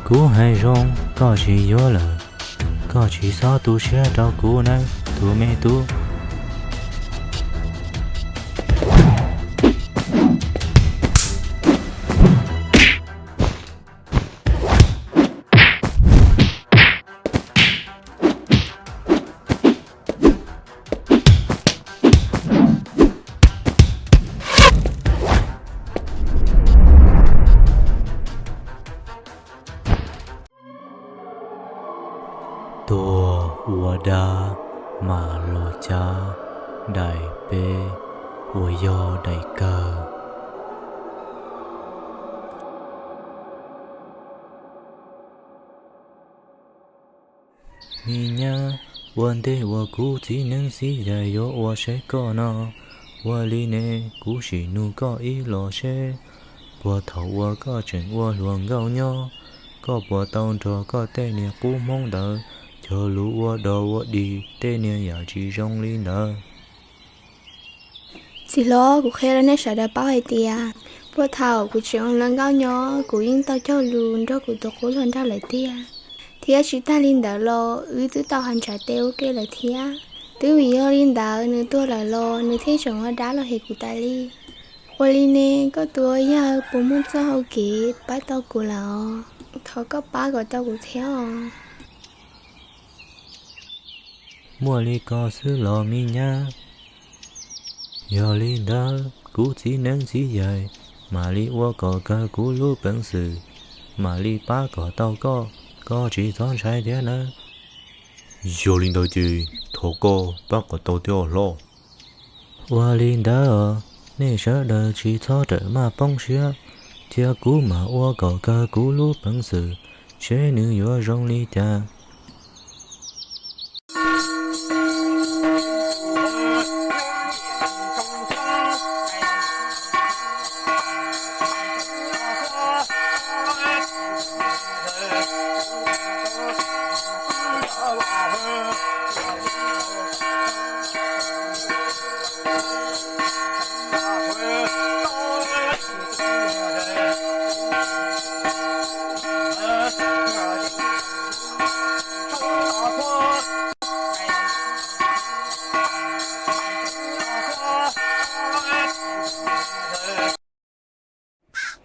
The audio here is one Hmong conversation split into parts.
Kuv hais zoo, koj tsis yuav lawm, koj tsis txhob tu siab rau kuv nawb, tus me tub. Tuag ua dab mas los cav daim peb uas yog daim kawg. Me nyab, ua ntej uas kuv txiv neeb txiv yaig yuav ua saib koj no, ua li ne kuv sim nug koj ib los seb, puag thaum uas koj tseem ua hluas nkauj nyob, koj puas tau nrog koj tej niag qub hmoob ntawd cog lus ua dog ua dig tej niag yam tsis zoo li ntawd? Txiv hlob, kuv qhia rau nej sawv daws paub hais tias puag thaum kuv tseem ua hluas nkauj nyob kuv yeej tau cog lus nrog kuv tus qub hluas nraug lawm tiag, thiab tsis tag li ntawd los wb twb tau hav ntshav tes ua ke lawm thiab. Twb vim yog li ntawd nws tuag lawm los nws thiaj tseem ua dab los hem kuv tas li. Ua li ne koj tus yawg puas muaj txoj hau kev pab tau kuv lawm os? Thov koj pab kom tau kuv thiab os. Muaj li ko xwb los me nyab? Yog li ntawd kuv txiv neeb txiv yaig mam li ua kom kawg kuv lub peev xwm, mam li pab kom tau koj, koj tsis txhob ntshai thiab nawb. Yog li ntawd ces thov koj pab kom tau thiab os hlob. Ua li ntawd os, nej sawv daws tsis txhob rawm maj poob siab, cia kuv mam ua kom kawg kuv lub peev xwm, seb nws yuav zoo li cas.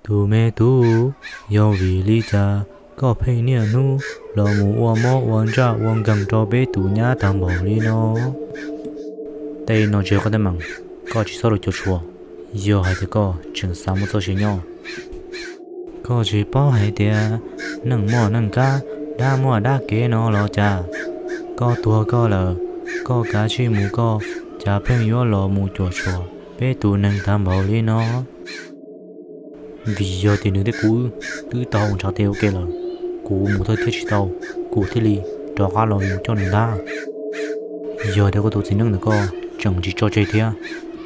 Tus me tub, yog vim li cas koj pheej niaj hnub los mus ua mob ua ntsaj ua nkeeg rau peb tus nyab tag npaum li no? Tej no tsis yog koj teeb meem, koj tsis txhob los cuam tshuam, yog hais tias koj tseem xav muaj txoj sia nyob. Koj tsis paub hais tias neeg muaj neeg kab, dab muaj dab kev no los cas? Koj tuag koj lawm, koj kav tsij mus koj, cas pheej yuav los mus cuam tshuam peb tus neeg tag npaum li no? Vim yog tias nws thiab kuv twb tau ua ntshav tes ua ke lawm, kuv mus thawj thiab tsis tau, kuv thiaj li rov qab los mus coj nws ntag. Yog tias koj tus txiv neeb ntawm koj tseem tsis tso tseg thiab,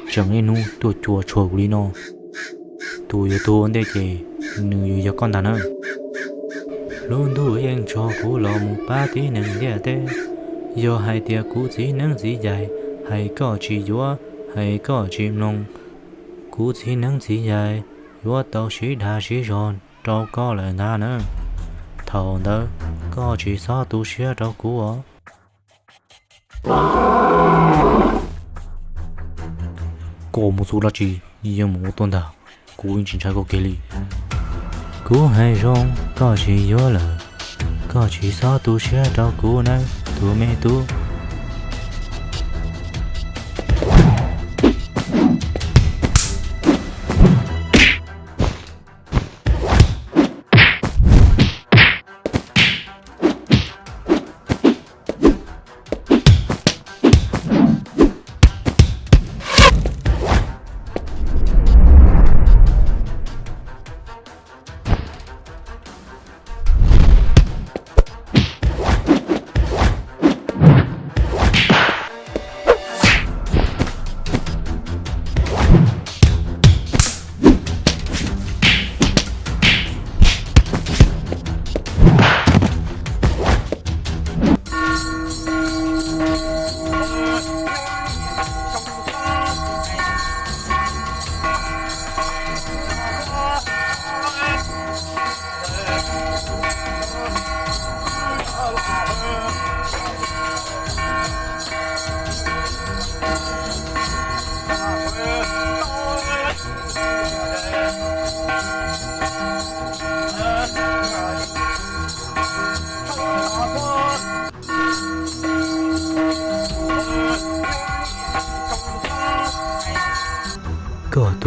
tseem niaj hnub tuaj cuam tshuam kuv li no, tus yuav tuag ua ntej ces nws yuav yog koj ntag na. Lub ntuj yeej tso kuv los mus pab tib neeg ntiaj teb. Yog hais tias kuv txiv neeb txiv yaig hais koj tsis yuav, hais koj tsis mloog, kuv txiv neeb txiv yaig yuav tau sib dag sib zog rau koj lawm ntag na. Thaum ntawd koj tsis txhob tu siab rau kuv os. Koj mus txog dab tsi yeej mus ua tuaj ntag, kuv yeej tsis ntshai koj kiag li. Kuv hais zoo, koj tsis yuav lawm, koj tsis txhob tu siab rau kuv nawb tus me tub.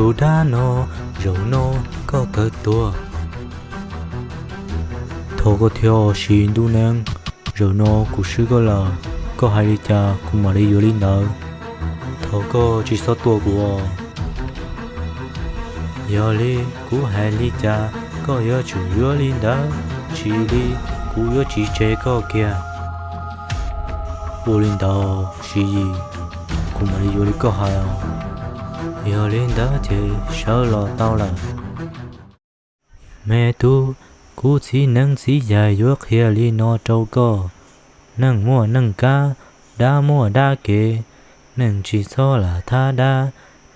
Tus dab no, zaum no koj kawg tuag. Thov koj thiab Sis Ntuj Neeb, zaum no kuv swb koj lawm, koj hais li cas kuv mam li yuav li ntawd. Thov koj tsis txhob tua kuv os. Yog li kuv hais li cas koj yuav tsum yuav li ntawd, tsis li kuv yuav tsis tseg koj kiag. Ua li ntawd Siv Yis, kuv mam li yuav li koj hais os. Yog li ntawd ces sawv los tau lawm. Me tub, kuv txiv neeb txiv yaig yuav qhia li no rau koj. Neej muaj neej kab, dab muaj dab kev. Neej tsis txhob lam thab dab,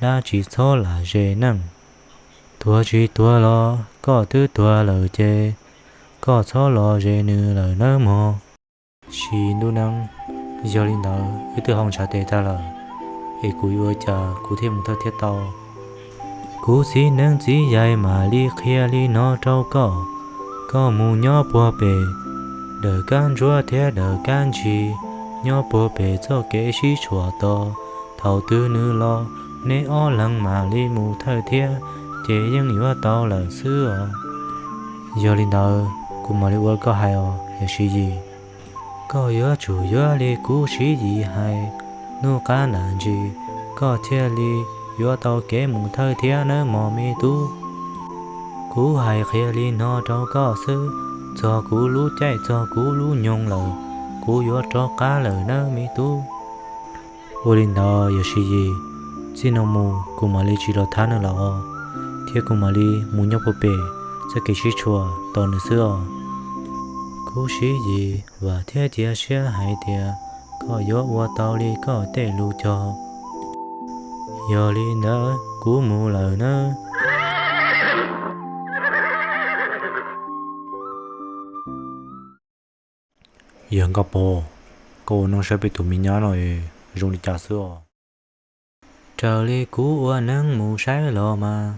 dab tsis txhob lam zes neej. Tuag tsis tuag los koj twb tuag lawm ces koj txhob los zes nws lawm nawb mog. Sis Ntuj Neeb, yog li ntawd wb twb haus ntshav tes tag lawm, es kuv yuav ua cas kuv thiaj mus thawj thiab tau? Kuv txiv neeb txiv yaig mam li qhia li no rau koj. Koj mus nyob puag pem dawm kab ntsuab thiab dawm kab ntsis, nyob puag pem txoj kev sib tshuam tos. Thaum twg nws los, neb ob leeg mam li mus thawj thiab, ces yeej yuav tau lawm xwb os. Yog li ntawd kuv mam li ua koj hais os yawm Siv Yis. Koj yuav tsum yuav li kuv Siv Yis hais, hnub qab ntam ntsis koj thiaj li yuav tau kev mus thawj thiab nawb mog me tub. Kuv hais qhia li no rau koj xwb, txog kuv lub caij txog kuv lub nyoog lawm, kuv yuav rov qab lawm nawb me tub. Ua li ntawd yawm Siv Yis, txij no mus kuv mam li tsis los thab nws lawm os, thiab kuv mam li mus nyob puag pem txoj kev sib tshuam tos nws xwb os. Kuv Siv Yis vam thiab cia siab hais tias koj yuav ua tau li koj tej lus cog. Yog li ntawd kuv mus lawm nawb. Yawg Nkauj Pov, koj ua neeb saib peb tus me nyab no es zoo li cas xwb os? Raws li kuv ua neeb mus saib los mas,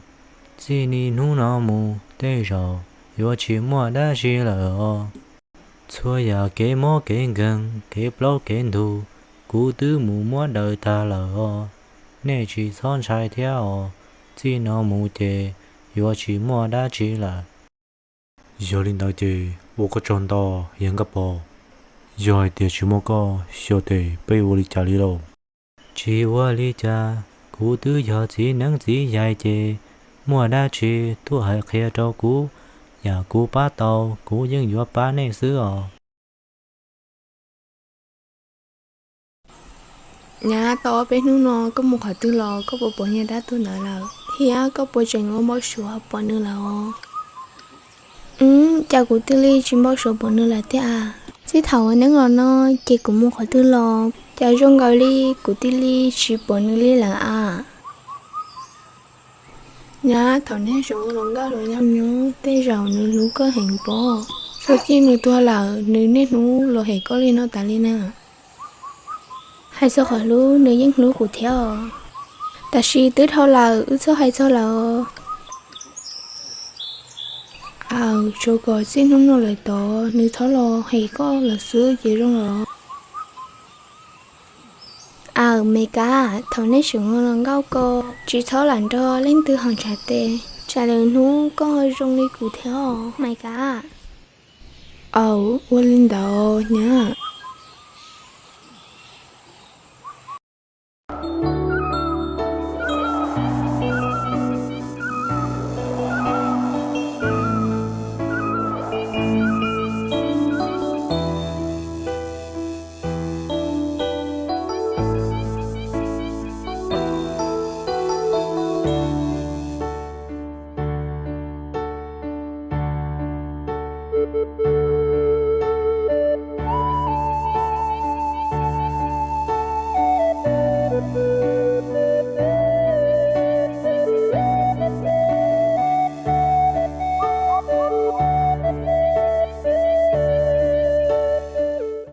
txij li hnub no mus tej zaum yuav tsis muaj dab tsi lawm os. Txhua yam kev mob kev nkeeg, kev plaub kev ntug, kuv twb mus muab daws tag lawm os. Nej tsis txhob ntshai thiab os, txij no mus ces yuav tsis muaj dab tsi lawm. Yog li ntawd ces ua koj tsaug ntau yawg Nkauj Pov. Yog hais tias tsis muaj koj xyuas tes peb ua li cas li lauj? Tsis ua li cas, kuv twb yog txiv neeb txiv yaig ces muaj dab tsi tuaj hais qhia rau kuv, yam kuv pab tau kuv yeej yuav pab nej xwb os. Nyab, tau ob peb hnub no koj mus qhov twg los, koj puas pom niag dab tuag ntawd lawm? Thiab koj puas tseem ua npau suav pom nws lawm os? Cas kuv cia li tsis npau suav pom nws lawm thiab a? Txij thaum ua neeb los no ces kuv mus qhov twg los cas zoo nkaus li kuv cia li tsis pom nws li lawm a. Nyab, thaum neb tseem ua hluas nkauj hluas nraug nyob tej zaum nws hlub koj heev pob. Txog txij nws tuag lawm nws niaj hnub los hem koj li no tas li na. Hais txog qhov hlub nws yeej hlub kuv thiab os. Tab sis twb dhau lawm wb txhob hais txog lawm os. Aws, tsuas kom txij hnub no lawm tod nws txhob los hem koj lawm xwb ces zoo lawm. Aws, Maiv Kav, thaum neb tseem ua hluas nkauj ko tsis txhob lam nrog leej twg haus ntshav tes, tsam lwm hnub koj zoo li kuv thiab os Maiv Kav. Aws, ua li ntawd nyab.